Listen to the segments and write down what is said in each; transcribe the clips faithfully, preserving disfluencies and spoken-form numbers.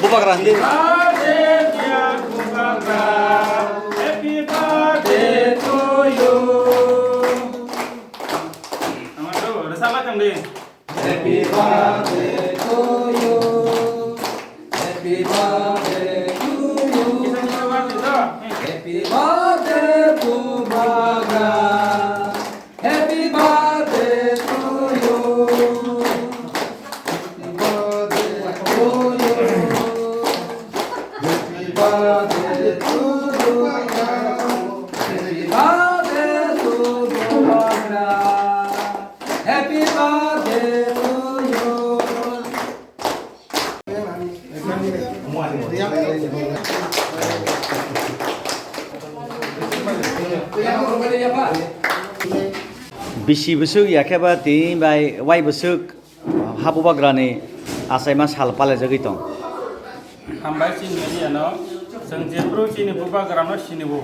Bubagra. Happy birthday to you. Tama tu, rasa lah kang di. Happy birthday to you. Happy birthday to you. Happy birthday to Bubagra. Happy birthday to you. Happy birthday to you. Happy birthday to you. Happy birthday to Bubagra. Happy birthday to you. Bisi bwswk ya khe ba tini bai wai bwswk ha Bubagrani achaima sal palaijagwi tong. Hambai chini media no, chwng jephru chini Bubagrano sinibo,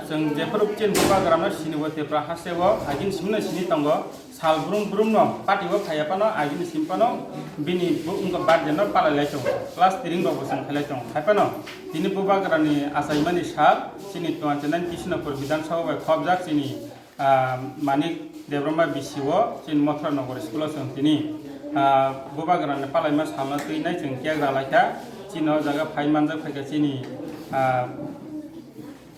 chwng jephru chini Bubagrano sinibo Tipra hasteo agini simno sini tongo. Sal brum brum no party o phaiya phano agini sim phano bini bo wngkha birthday no palai lai tongo, plus tiring rok bo chwng khailai tongo. Hai phano tini Bubagrani achaimani sal chini twenty nine Krishnapur Bidhan Sabha bai khopjak chini, ah, Manik Debbarma bisi o chini Mothra Nogor school o chwng tini, ah, Bubagrani palaima salno twi nai chwng cake ra lai kha. Chini o jaga phai manjak phai kha chini, ah,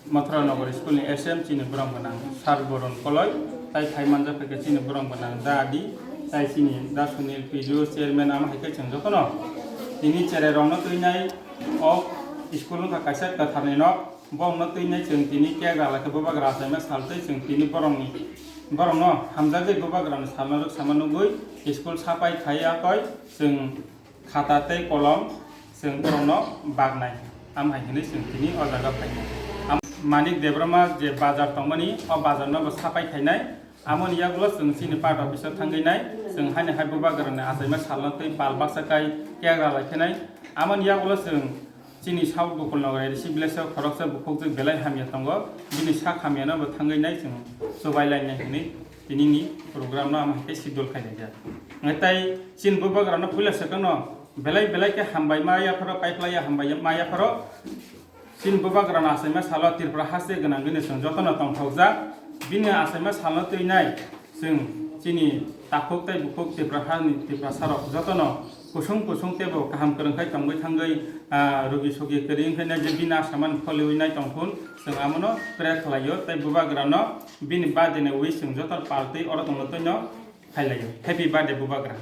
Mothra Nogor school ni S M chini borok gwnang Sar Boron Koloi, tai phai manjak phai kha chini borok gwnang Da Adi, tai chini Da Sunil P D O chairman, amo hai khe chwng jotono tini cherai rok no twi nai o school wngkha kaisa kwthar ni nok, bok no twi nai chwng tini cake ra lai kha Bubagra achaima sal twi chwng tini borok ni, borok no hamjagwi Bubagra ni sal no rwk sama nugwi school sapai khai ya koi chwng khata tei kolom chwng borokno baknai. Am hai hwnwi chwng tini o jaga phainai. Am-, Manik Debbarma je bazar tongmani, o bazarno bo sapai khainai. Amoni yagulo chwng chini part office o thangwi nai, chwng haini hai Bubagrani achaima salno tei bal baksa kai cake ra lai khenai. Amoni yagulo chwng chini South Gokulnagar A D C village o khoroksa bukhukjwk belai hamya tongo, bini sak hamyano bo thangwi nai chwng chubai lainai hwnwi tinini program no am hai khe schedule khai laijak. Hwnkhai tai chini Bubagrano puila swkangno belai belai khe hambai ma yapharo, paiplai ya hambai ma yapharo. Chini Bubagrano achaima salo Tripura haste gwnangwino chwng jotono tongthokjak. Bini achaima salno twi nai chwng chini takhuk tei bukhuk Tripura hani Tiprasarok jotono kusung kusung teibo kaham kwrwng khai tongwi thangwi, ah, rugi sugi kwrwi wngkhe nai je bini achaimani pholiwi nai tongphun chwng amono pray khlaio tei Bubagrano bini birthday ni wish chwng joto paltwi oro tongno twino khailai o. Happy birthday Bubagra.